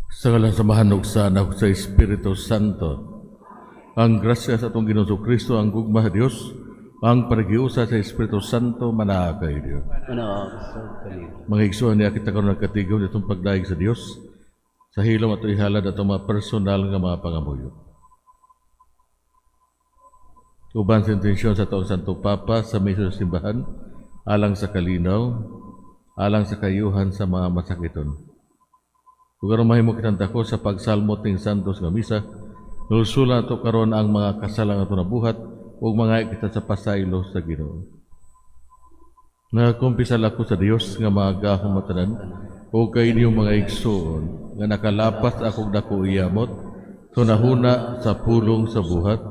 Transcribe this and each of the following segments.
Sa ngalan sa Amahan ug sa Anak ug sa Espiritu Santo. Ang grasya sa atong Ginoong Kristo, ang gugma sa Dios, ang pakighiusa sa Espiritu Santo manaa kay Dios. Manaa sab kanimo. Mga igsoon, niya kita karon nagkatigom itong pagdayeg sa Dios. Sa hilom ato ihalad atong mga personal nga mga pangamuyo. Uban sa intensyon sa atong Santo Papa sa misyon sa simbahan, alang sa kalinaw, alang sa kayuhan sa mga masakiton. Ug aron mahimo kitang dako sa pagsalmot ning santos nga misa, nulsulan nato karon ang mga kasalang ato nabuhat ug mangayo kita sa pasaylo sa Ginoo. Nagakumpisal ako sa Dios nga makagagahom tanan ug kay inyong mga igsoon nga nakalapas akong dako iyamot sa hunahuna, sa pulong, sa buhat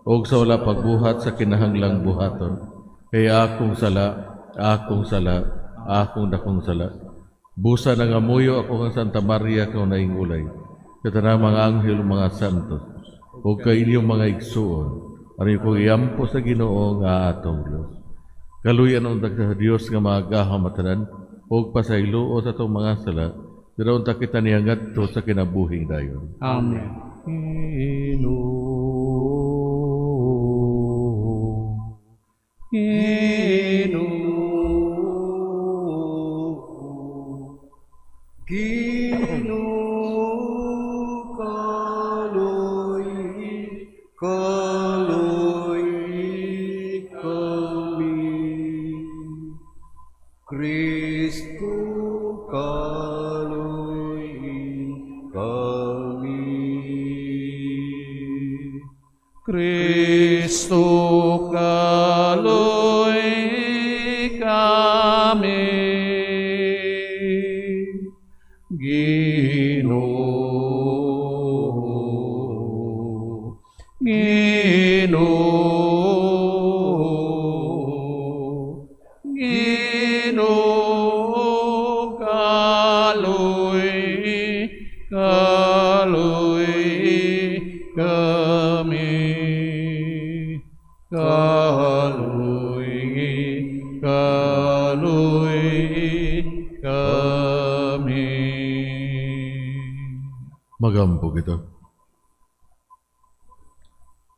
ug sa wala pagbuhat sa kinahanglang buhaton, kay akong sala, akong sala, akong dakong sala. Busa nangamuyo ako kang Santa Maria kanunayng ulay, sa tanang mga anghel ug mga santos, ug kay inyong mga igsoon, aron ko iampo sa Ginoo nga atong Dios. Kaluyan unta sa Dios nga makagagahom tanan ug pasayloon sa atong mga sala, dira unta kita niya ngadto sa kinabuhing dayon. Amen. Ginoo, Ginoo, Ginoo, kaloy-i, kaloy-i kami. Kristo, kaloy-i kami. Kristo, kaloy-i kami. Ginoo, Ginoo, Ginoo, kaloy-i, kaloy-i kami. Kaloy-i, kaloy-i kami. Magampo kita.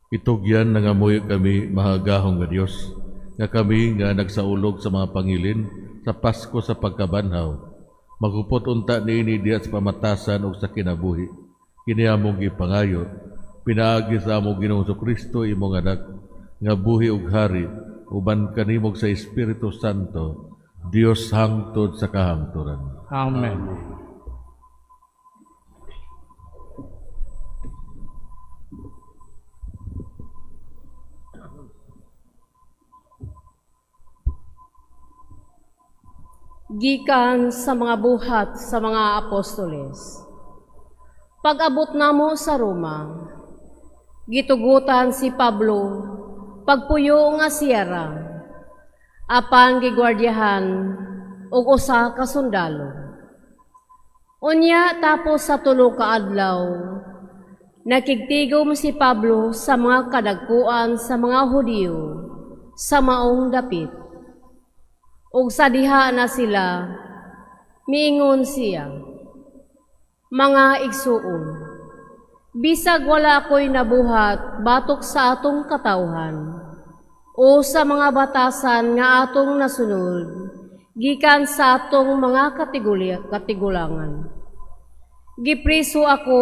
Itugyan nangamuyo kami, makagagahom nga Dios, nga kami nga nagsaulog sa mga pangilin sa Pasko sa pagkabanhaw, magupot unta niini diha sa pamatasan ug sa kinabuhi. Kini among gipangayo pinaagi sa among Ginoong Kristo, imong anak, nga buhi ug hari uban kanimo sa Espiritu Santo, Dios hangtod sa kahangturan. Amen. Gikan sa mga Buhat sa mga Apostoles. Pag-abot namo sa Roma, gitugutan si Pablo pagpuyo nga siyera, apan gigwardyahan og usa ka sundalo. Unya tapos sa 3 ka adlaw, nakigtigom si Pablo sa mga kadagkuan sa mga Hudiyo sa maong dapit. Ug sa diha na sila, miingon siya, "Mga igsuon, bisag wala ako'y nabuhat batok sa atong katawhan o sa mga batasan nga atong nasunod, gikan sa atong mga katigulangan. Gipriso ako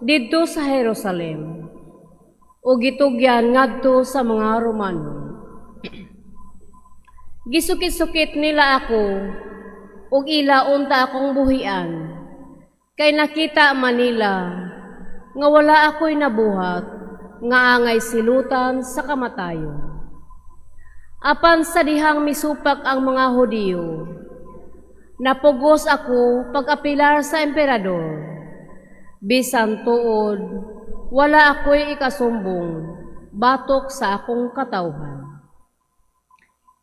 didto sa Jerusalem o gitugyan ngadto sa mga Romano. Gisukit-sukit nila ako ug ila unta akong buhian, kay nakita man nila nga wala ako'y nabuhat nga angay silutan sa kamatayon. Apan sa dihang misupak ang mga Hudiyo, napugos ako pag-apilar sa emperador. Bisan tuod, wala ako'y ikasumbong batok sa akong katawhan.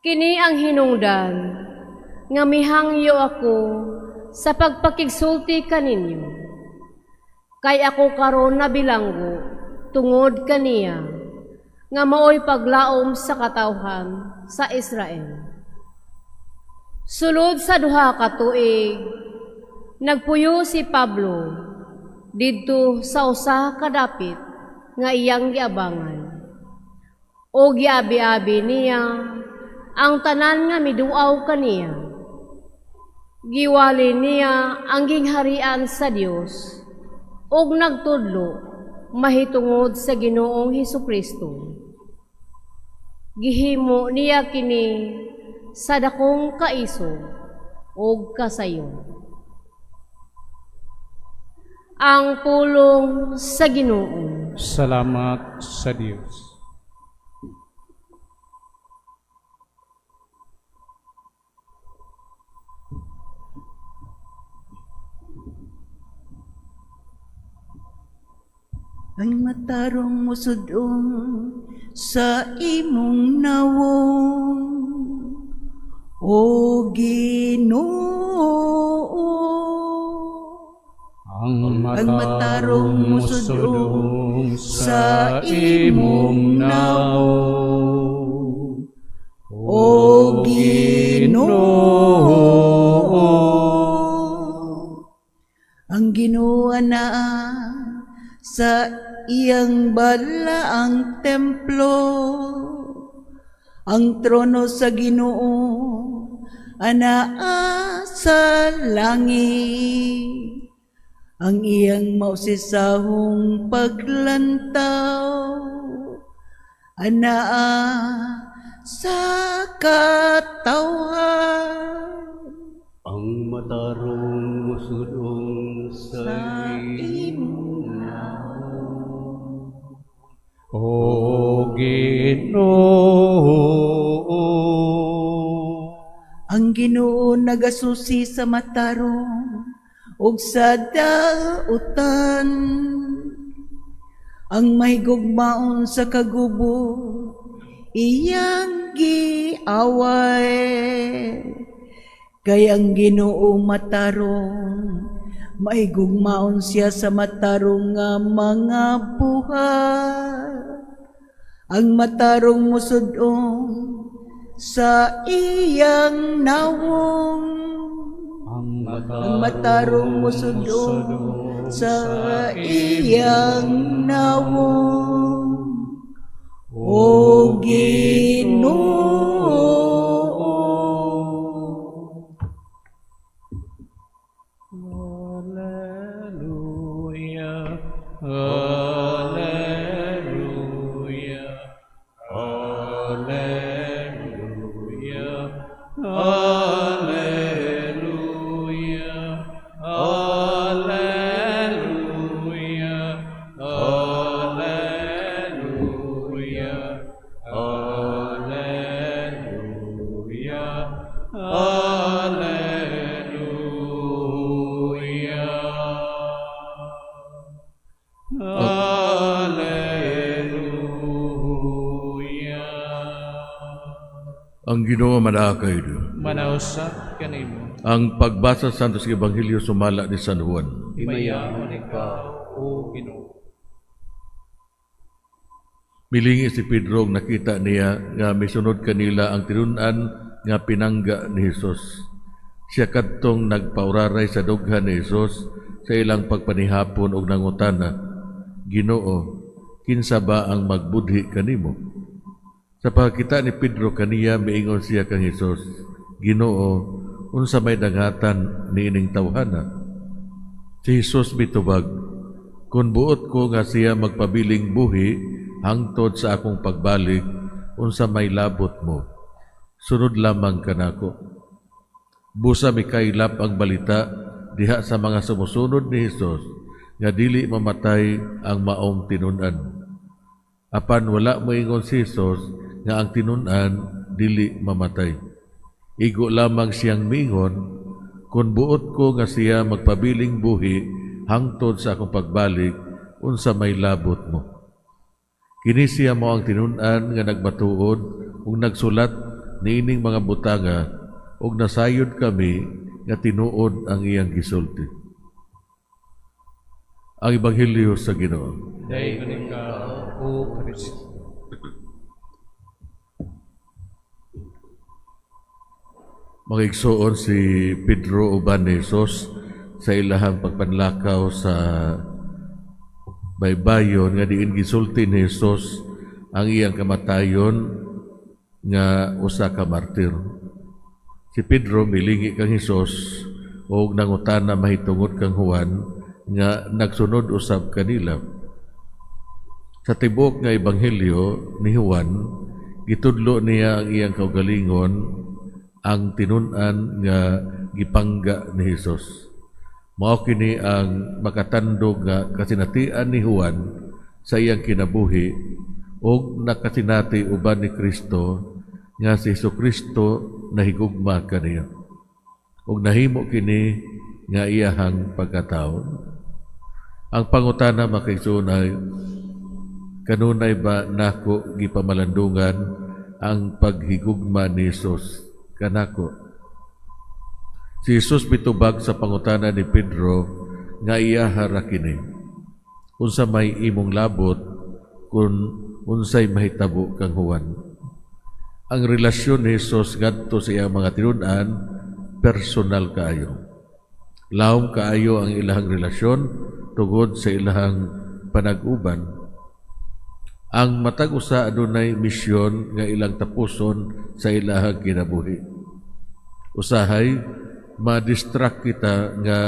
Kini ang hinungdan nga mihangyo ako sa pagpakigsulti kaninyo. Kay ako karon nabilanggo tungod kaniya nga maoy paglaom sa katawhan sa Israel. Sulod sa 2 ka tuig, nagpuyo si Pablo didto sa usa ka dapit nga iyang giabangan. O giabi-abi niya ang tanan nga miduaw kaniya. Giwali niya ang gingharian sa Dios ug nagtudlo mahitungod sa Ginoong Hesukristo. Gihimo niya kini sa dakong kaisog ug kasayon. Ang pulong sa Ginoo. Salamat sa Dios. Ang matarong mosud-ong sa imong nawong, O Ginoo. Ang Ang matarong mosudong mosudong sa imong nawong, O Ginoo. Ang Ginoo anaa sa iyang balaang templo. Ang trono sa Ginoo anaa sa langit. Ang iyang mausisahong paglantaw anaa sa katawhan. Ang matarong mosudong sa Sa imong imong O Ginoo. Ang Ginoo nagasusi sa matarong ug sa dautan. Ang mahigugmaon sa kagubo iyang giaway. Kay ang Ginoo matarong, mahigugmaon siya sa matarong nga mga buhat. Ang matarong mosud-ong sa iyang nawong. Ang Ang matarong mosudong sa iyang nawong. O Ginoo. Alleluia, Alleluia, Alleluia, Alleluia, Alleluia, Alleluia, Alleluia, Alleluia. Alleluia. Ang Ginoo manaa kaninyo. Manausab kanimo. Ang pagbasa sa Santos Ebanghelyo sumala ni San Juan. Himayaon ikaw, O Ginoo. Milingi si Pedro ug nakita niya nga misunod kanila ang tinun-an nga pinangga ni Hesus. Siya kadtong nagpauraray sa dughan ni Hesus sa ilang pagpanihapon og nangutana, "Ginoo, kinsa ba ang magbudhi kanimo?" Sa pagkita ni Pedro kaniya, miingon siya kang Hesus, "Ginoo, unsa may dangatan niining tawhana?" Si Hesus mitubag, "Kung buot ko nga siya magpabiling buhi hangtod sa akong pagbalik, unsa may labot mo? Sunod lamang kanako." Busa mikaylap ang balita diha sa mga sumusunod ni Hesus nga dili mamatay ang maong tinun-an. Apan wala moingon si Hesus nga ang tinun-an dili mamatay. Igo lamang siyang miingon, "Kung buot ko nga siya magpabiling buhi hangtod sa akong pagbalik, unsa may labot mo?" Kini siya mao ang tinun-an nga nagmatuod ug nagsulat niining mga butanga, ug nasayod kami nga tinuod ang iyang gisulti. Ang Ebanghelyo sa Ginoo. Daygon ikaw, O Kristo. Mga igsoon, si Pedro uban ni Jesus sa ilahang pagpanlakaw sa Baybayon nga diin gisulti ni Hesus ang iyang kamatayon nga usa ka martir. Si Pedro milingi kang Hesus og nangutana mahitungod kang Juan nga nagsunod usab kanila. Sa tibuok nga ebanghelyo ni Juan, gitudlo niya ang iyang kaugalingon ang tinun-an nga gipangga ni Hesus. Mao kini ang makatandog nga kasinatian ni Juan sa iyang kinabuhi og nakasinati uban ni Kristo nga si Hesukristo nahigugma kaniya ug nahimo kini nga iyahang pagkataon. Ang pangutana, mga kaigsuonan, kanunay ba nako gipamalandungan ang paghigugma ni Hesus kanako? Si Jesus mitubag sa pangutana ni Pedro nga iyaha ra kini. Unsa may imong labot kung unsay mahitabo kang Juan? Ang relasyon ni Jesus ngadto sa iyang mga tinun-an personal kaayo. Lawom kaayo ang ilahang relasyon tungod sa ilahang panag-uban. Ang matag usa adunay misyon nga ilang tapuson sa ilahang kinabuhi. Usahay ma-distract kita nga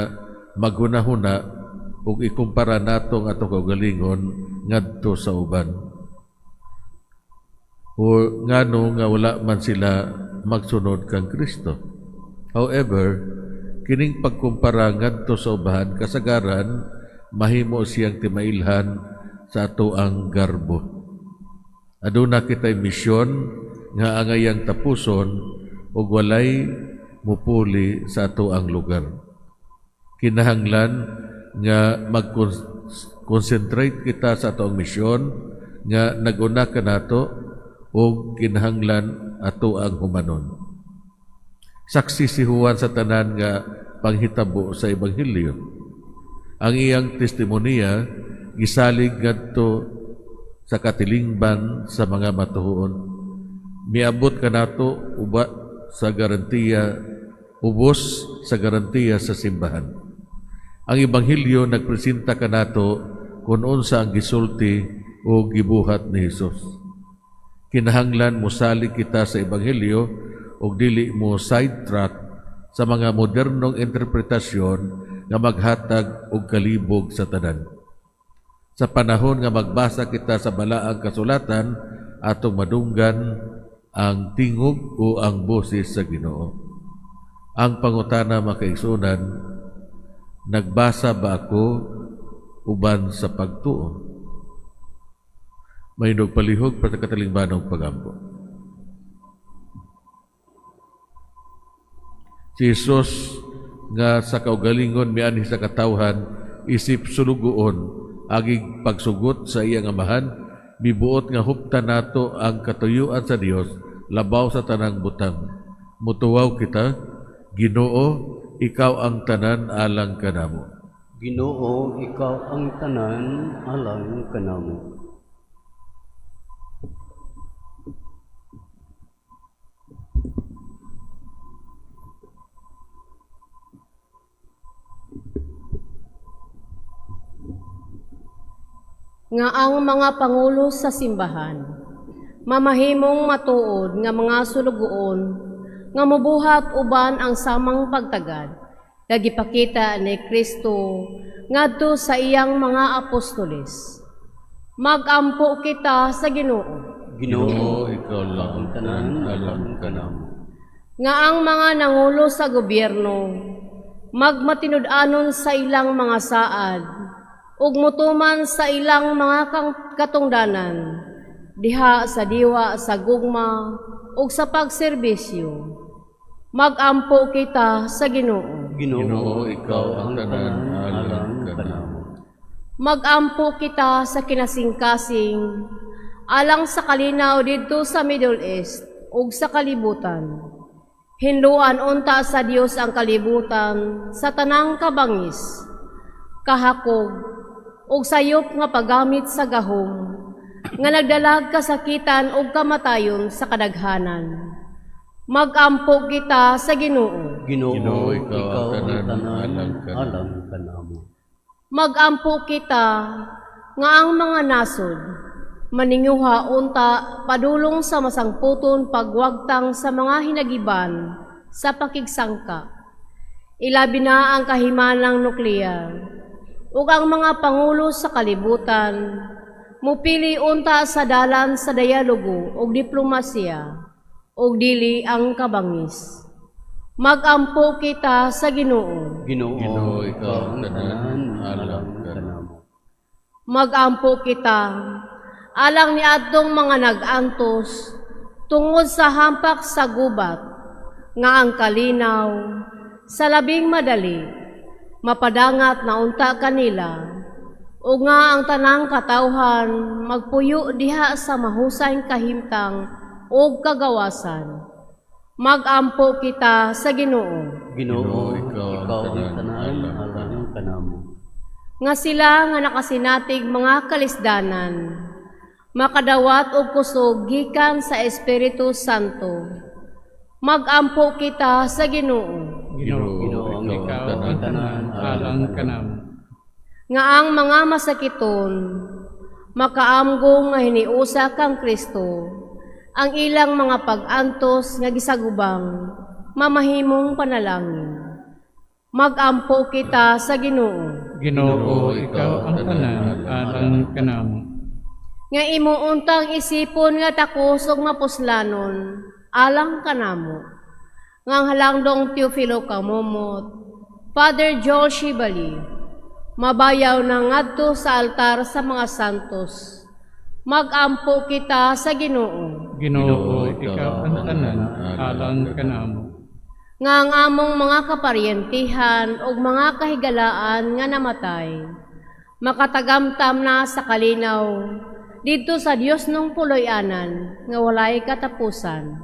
maghunahuna ug ikumpara nato ang atong kaugalingon ngadto sa uban. O ngano nga wala man sila magsunod kang Kristo. However, kining pagkumpara ngadto sa uban kasagaran mahimo siyang timailhan sa ato ang garbo. Aduna kitay misyon nga angayang tapuson ug walay mupuli sa ato ang lugar. Kinahanglan nga mag-concentrate kita sa ato ang misyon nga naguna kanato ug kinahanglan ato ang humanon. Saksi si Juan sa tanan nga panghitabo sa ebanghelyo. Ang iyang testimonya gisalig ngadto sa katilingban sa mga matuoon. Miabot kanato uba sa garantiya, ubos sa garantiya sa simbahan. Ang ebanghelyo nagpresenta kanato kung unsa ang gisulti o gibuhat ni Hesus. Kinahanglan mosalig kita sa ebanghelyo ug dili mo sidetrack sa mga modernong interpretasyon nga maghatag og kalibog sa tanan. Sa panahon nga magbasa kita sa balaang kasulatan, atong madunggan ang tingog o ang boses sa Ginoo. Ang pangutana, mga kaigsuonan, nagbasa ba ako uban sa pagtuo? Mahindog palihog para sa katalingbanong pagampo. Si Jesus nga sa kaugalingon mianhi sa katawhan isip sulugoon agig pagsugot sa iyang amahan, mibuot nga huptan nato ang katuyuan sa Dios labaw sa tanang butang. Mutuwaw kita, Ginoo, ikaw ang tanan alang kanamo. Ginoo, ikaw ang tanan alang kanamo. Nga ang mga pangulo sa simbahan mamahimong matuod nga mga sulugoon nga mobuhat uban ang samang pagtagad nga gipakita ni Kristo ngadto sa iyang mga apostoles. Magampo kita sa Ginoo. Ginoo, ikaw lang ang tanan alang kanamo. Nga ang mga nangulo sa gobyerno magmatinud-anon sa ilang mga saad ug mutuman sa ilang mga katungdanan diha sa diwa sa gugma ug sa pagserbisyo. Magampo kita sa Ginoo. Ginoo, Ginoo, ikaw ang tanan alang kanamo. Magampo kita sa kinasingkasing alang sa kalinaw didto sa Middle East ug sa kalibutan. Hinluan unta sa Dios ang kalibutan sa tanang kabangis, kahakog ug sayop nga paggamit sa gahom nga nagdalag kasakitan ug kamatayon sa kadaghanan. Magampo kita sa Ginoo. Ginoo, Ginoo, ikaw ang tanan alang kanamo. alang kanamo. Magampo kita nga ang mga nasod maninguha unta padulong sa masangputon pagwagtang sa mga hinagiban sa pakigsangka. Ilabi na ang kahimanang nuklear ug ang mga pangulo sa kalibutan mupili unta sa dalan sa dialogo ug diplomasya ug dili ang kabangis. Magampo kita sa Ginoo. Ginoo, Ginoo, ikaw ang tanan, alang kanamo. Magampo kita alang niadtong mga nag-antos tungod sa hampak sa gubat nga ang kalinaw sa labing madali mapadangat na unta kanila ug nga ang tanang katawhan magpuyo diha sa mahusay kahimtang ug kagawasan. Magampo kita sa Ginoo. Ginoo, Ginoo, ikaw ang ikaw ang tanan, tanan, alang alang kanamo. Nga sila nga nakasinatig mga kalisdanan makadawat og kusog gikan sa Espiritu Santo. Magampo kita sa Ginoo. Ginoo, Ginoo, ikaw ang tanan, alang kanamo. Nga ang mga masakiton makaamgo nga hiniusa kang Kristo ang ilang mga pag-antos nga gisagubang mamahimong panalangin. Magampo kita sa Ginoo. Ginoo, ikaw ang tanan, alang kanamo. Nga imo untang isipon nga takos ug mapuslanon alang kanamo. Nga ang halangdong Teofilo Camomot, Father Joel Shibali, mabayaw na ngadto sa altar sa mga santos. Magampo kita sa Ginoo. Ginoo, ikaw ang tanan, alang kanamo. Nga ang among mga kaparyentihan ug mga kahigalaan nga namatay, makatagamtam na sa kalinaw didto sa Dios nung puloy-anan nga walay katapusan.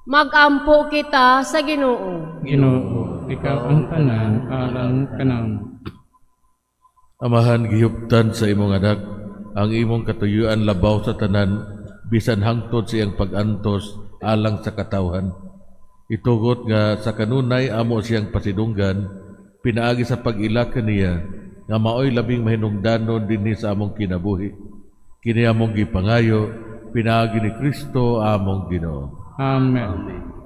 Magampo kita sa Ginoo. Ginoo, ikaw ang tanan, alang kanamo. Amahan, gihuptan sa imong anak ang imong katuyuan labaw sa tanan bisan hangtod sa iyang pag-antos alang sa katawhan. Itugot nga sa kanunay amo siyang pasidunggan pinaagi sa pag-ila kaniya nga maoy labing mahinungdanon dinhi sa among kinabuhi. Kini among gipangayo pinaagi ni Kristo among Ginoo. Amen. Amen.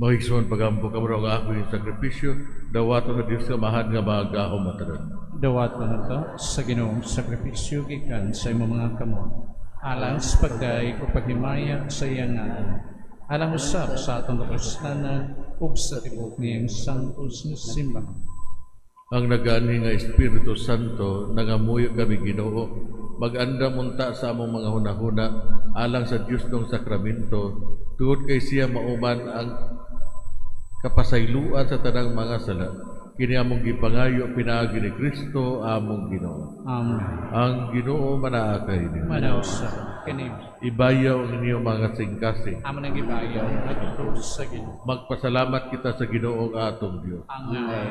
Mga igsoon, pagampo kamo ang akong sakripisyo, dawaton sa Dios Amahan nga magahom matanan. Dawaton unta sa Ginoong sakripisyo gikan sa imong mga kamot, alang sa pagdayeg ug paghimaya sa iyang ngalan, Alang usab sa atong kapuslanan ug sa tibuok niyang santos nga simbahan. Ang nagaanhi nga Espiritu Santo, nangamuyo kami Ginoo, mag-andam unta sa among mga hunahuna alang sa Dios ng sakramento, tungod kay siya mauman ang kapasayloan sa tanang mga sala. Kini among gipangayo pinaagi ni Kristo among Ginoo. Amen. Ang Ginoo manaa kaninyo. Manausab kanimo. Ibayaw ang inyong mga kasing-kasing. Amo nang gibayaw ngadto sa Ginoo. Magpasalamat kita sa Ginoo nga atong Dios. Angay.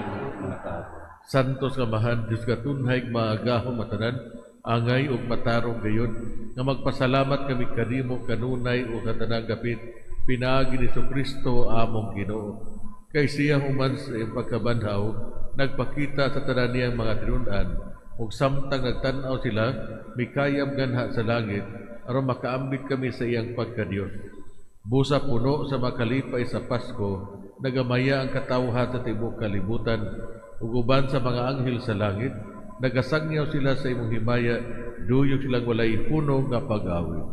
Santos nga Amahan, Dios katunhay maagahom matanan, angay ug matarong gayud nga magpasalamat kami kanimo kanunay ug katanang gapit pinaagi ni Kristo among Ginoo. Kay siya human sa iyang pagkabanhaw, nagpakita sa tanan niyang mga tinun-an, ug samtang nagtan-aw sila, mikayam ganha sa langit aron makaambit kami sa iyang pagkadiyos. Busa puno sa makalipay sa Pasko, nagamaya ang katawhan sa tibuok kalibutan, ug uban sa mga anghel sa langit, nagasangyaw sila sa imong himaya, duyog silang walay hunong nga pag-awit.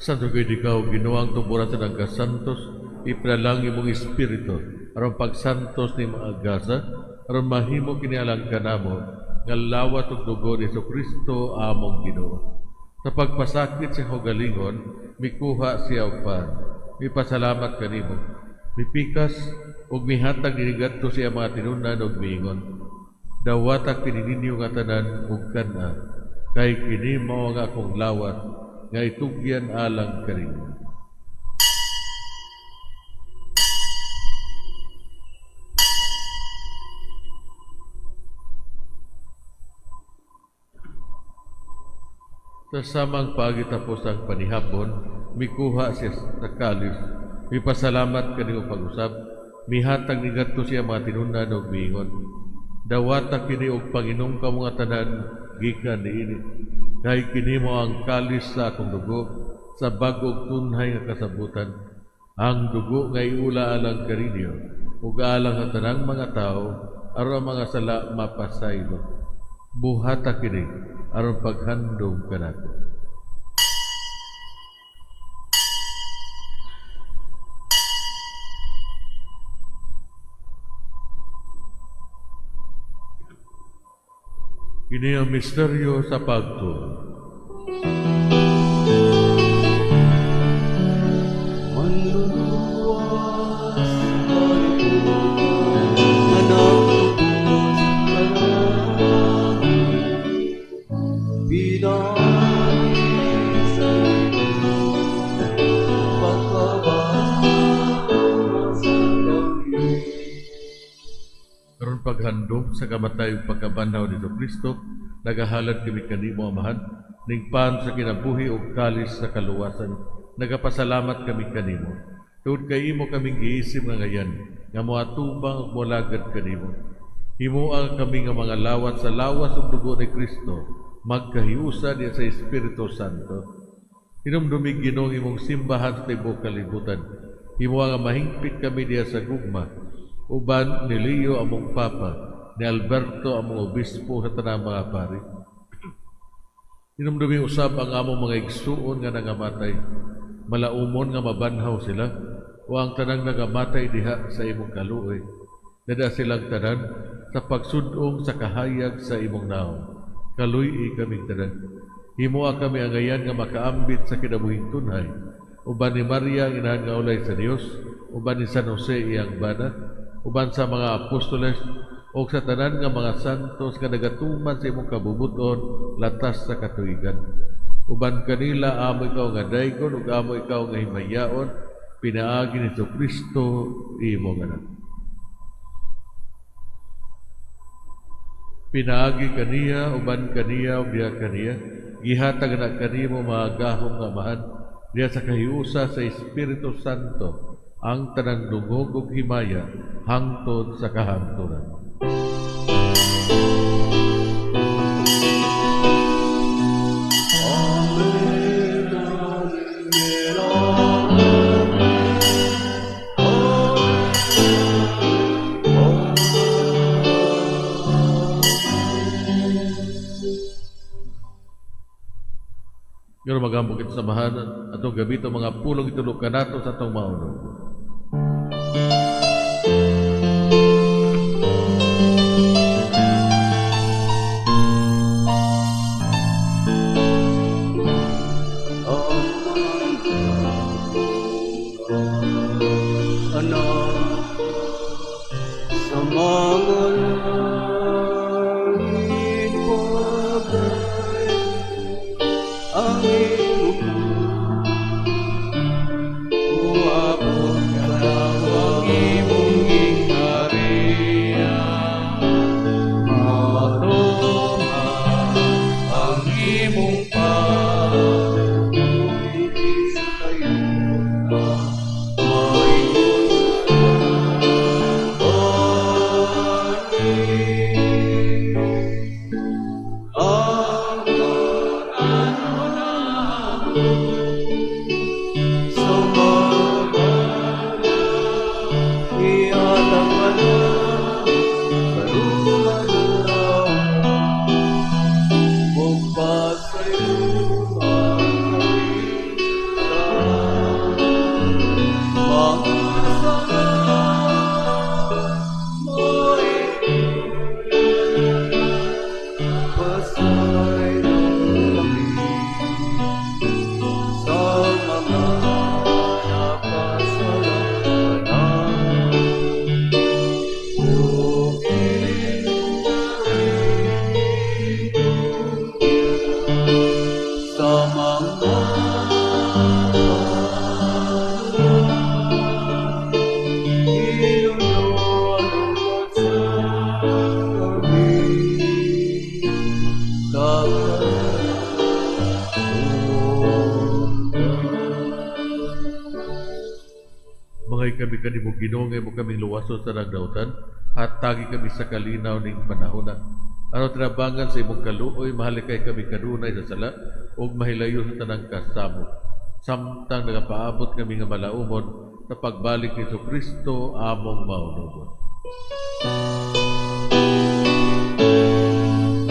Santo gayud ikaw, Ginoo, ang tuburan sa nagkasantos, ipanalangin imong espiritu aron pagsantos ni mga gasa, aron mahimo kini alang kanamo nga lawat ug dugo ni Kristo among Ginoo. Sa pagpasakit sa kaugalingon, mikuha siya og pan, mipasalamat kanimo, mipikas ug mihatag ngadto sa iyang mga tinun-an ug miingon, dawata kini ninyo nga tanan ug kan-a, kay kini mao ang akong lawat nga itugyan alang kaninyo. Sa samang pagitapos ang panihapon, mikuha siya sa kalis, mipasalamat kanimo pag-usab, mihatag ni ngadto siya mga tinun-an ug miingon, dawata kini og panginom kamo nga tanan gikan niini, kay kini mo ang kalis sa akong dugo sa bag-ong tunhay nga kasabutan, ang dugo nga iula alang kaninyo ug alang sa tanang mga tawo aron ang mga sala mapasaylo. Buhata kini aron paghandom kanako. Kini ang misteryo sa pagtuo. Manluluwas nga nagtubos kanamo, pinaagi sa imong pagkabanhaw sa kami. Karon paghandom sa kamatay ug pagkabanhaw ni Kristo, nagahalad kami kanimo Amahan, ning pan sa kinabuhi ug kalis sa kaluwasan. Nagapasalamat kami kanimo. Tungod kay imo kaming giisim nga ngayan, nga moatubang ug molagad kanimo. Himoa kami nga mga lawat sa lawas ug dugo ni Kristo, magkahiusa niya sa Espiritu Santo. Hinumdumi, Ginoo, imong simbahan sa tibuok kalibutan. Himoa nga mahingpit kami diha sa gugma. Uban ni Leo among Papa, ni Alberto among Obispo, sa tanang mga pari. Hinumdumi usab ang among mga igsuon nga nangamatay. Malaumon nga mabanhaw sila, o ang tanang nagamatay diha sa imong kaluoy. Dada silang tanan sa pagsudong sa kahayag sa imong naong. Kaluy-i kaming tanan. Himoa kami angayan nga makaambit sa kinabuhing tunhay. Uban ni Maria ang inahan nga ulay sa Dios, uban ni San Jose iyang bana, uban sa mga apostoles, o sa tanan nga mga santos nga nagatuman sa imong kabubuton latas sa katuigan. Uban kanila amo ikaw nga daygon ug amo ikaw nga himayaon pinaagi ni Kristo imong anak. Pinaagi kaniya, uban kaniya, ug diha kaniya, gihatag na kanimo mga gahom nga amahan, diha sa kahiusa sa Espiritu Santo, ang tanang dungog ug himaya hangtod sa kahangturan. Amen, amen, amen. Amen. Pero maghambog kita sa samahan atong gabi itong mga pulong itulog kanato sa atong maunog. Anak sa mga langit wagay ang imong uabot Ang imong gingharian, matuman ang imong pag-ibig sa kayuta may ang sa mga iatag ka na Magpasayo mga sala Pasaylo kami sa mga nakasalanan. O sa mga Inunuan sa kami sa Mga kami kanimo Ginoo nga imo kaming luwason sa nagdautan, hatagi kami sa kalinaw ning panahona. Aron tinabangan sa imong kaluoy, mahalikay kami kanunay sa sala ug mahilayo sa tanang kasamok. Samtang nagapaabot kami nga malaumon sa pagbalik ni Kristo among maunugon.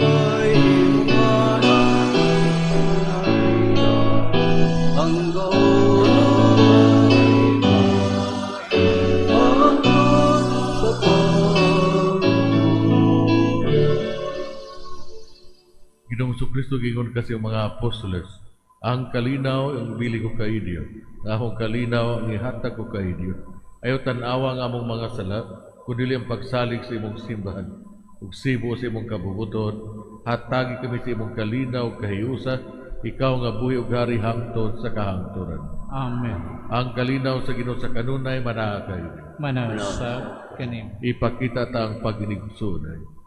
Ay imong ang sa pagtulog. Ginoong Kristo, gingon kasi ang mga apostoles, ang kalinaw ang bili ko kainyo, ang akong kalinaw ang ihatag ko kainyo. Ayaw tan-awa ang among mga sala, kundi ang pagsalig sa imong simbahan. Ug sibo sa imong kabubuton, hatagi kami sa imong kalinaw ug kahiusa, ikaw nga buhi ug hari hangtod sa kahangturan. Amen. Ang kalinaw sa Ginoo sa kanunay manaa kayo. Manasab kanim. Ipakita ta ang pag-inigsunay.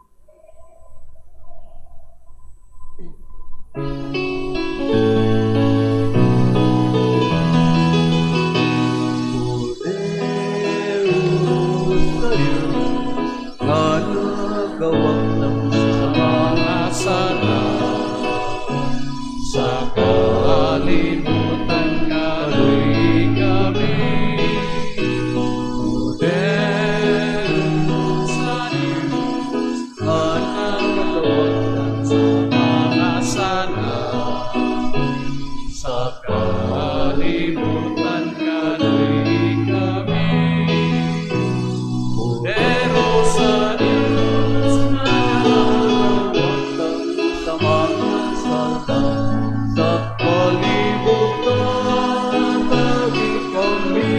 Kordero sa Diyos nga nagawag Sa mga sala sa kalibutan. Kalibutan kaluy kami. Kordero sa Diyos nga Nagawagtang sa mga sala sa kalibutan, hatagi kami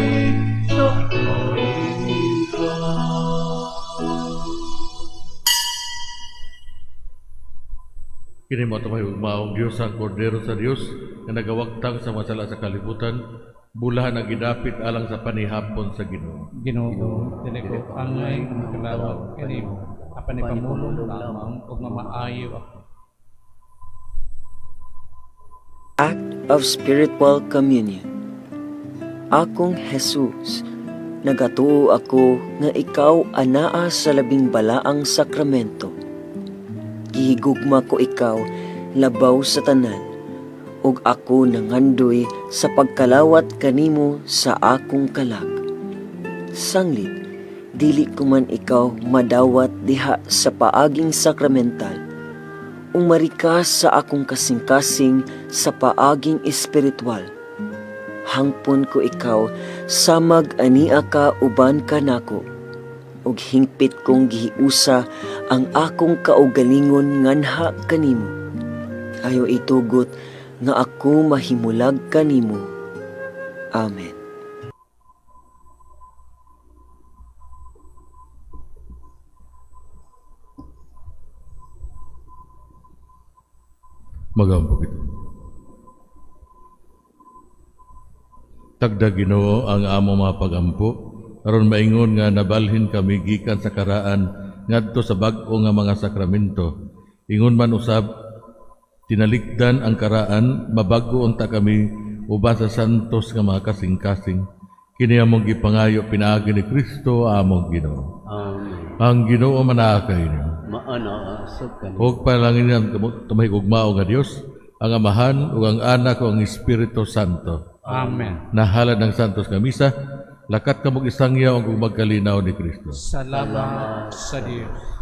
sa kainitan. Kini mo tumahigugmaong Dios, ang Kordero sa Dios nga nagawagtang sa mga sala sa kalibutan, bulahan ang gidapit alang sa panihapon sa Ginoo. Ginoo, dili ko angay nga makalawat kanimo, apan ipamulong lamang ug mamaayo ako. Act of Spiritual Communion. Akong Jesus, nagatuo ako nga ikaw anaa sa labing balaang sakramento. Gihigugma ko ikaw labaw sa tanan, ug ako nangandoy sa pagkalawat kanimo sa akong kalag. Sanglit, dili ko man ikaw madawat diha sa paaging sakramental, umari ka sa akong kasing-kasing sa paaging espiritual. Hangpon ko ikaw samag ania ka uban kanako, ug hingpit kong gihiusa ang akong kaugalingon nganha kanimo. Ayo itugot nga ako mahimulag kanimo. Amen. Magampo kita. Tagda, Ginoo, ang among mga pagampo aron maingon nga nabalhin kami gikan sa karaan ngadto sa bag-o nga mga sakramento. Ingon man usab tinalikdan ang karaan, mabag-o unta kami uban sa santos nga mga kasing-kasing. Kini among gipangayo pinaagi ni Kristo among Ginoo. Amen. Ang Ginoo manaa kaninyo. Maanaa sab kanimo. Ug panalangin ang tumahigugmao nga Dios, ang Amahan ug ang Anak ug ang Espiritu Santo. Amen. Nahalad ng Santos nga Misa, lakat kamog isangyaw ug magkalinaw ni Kristo. Salamat sa Dios.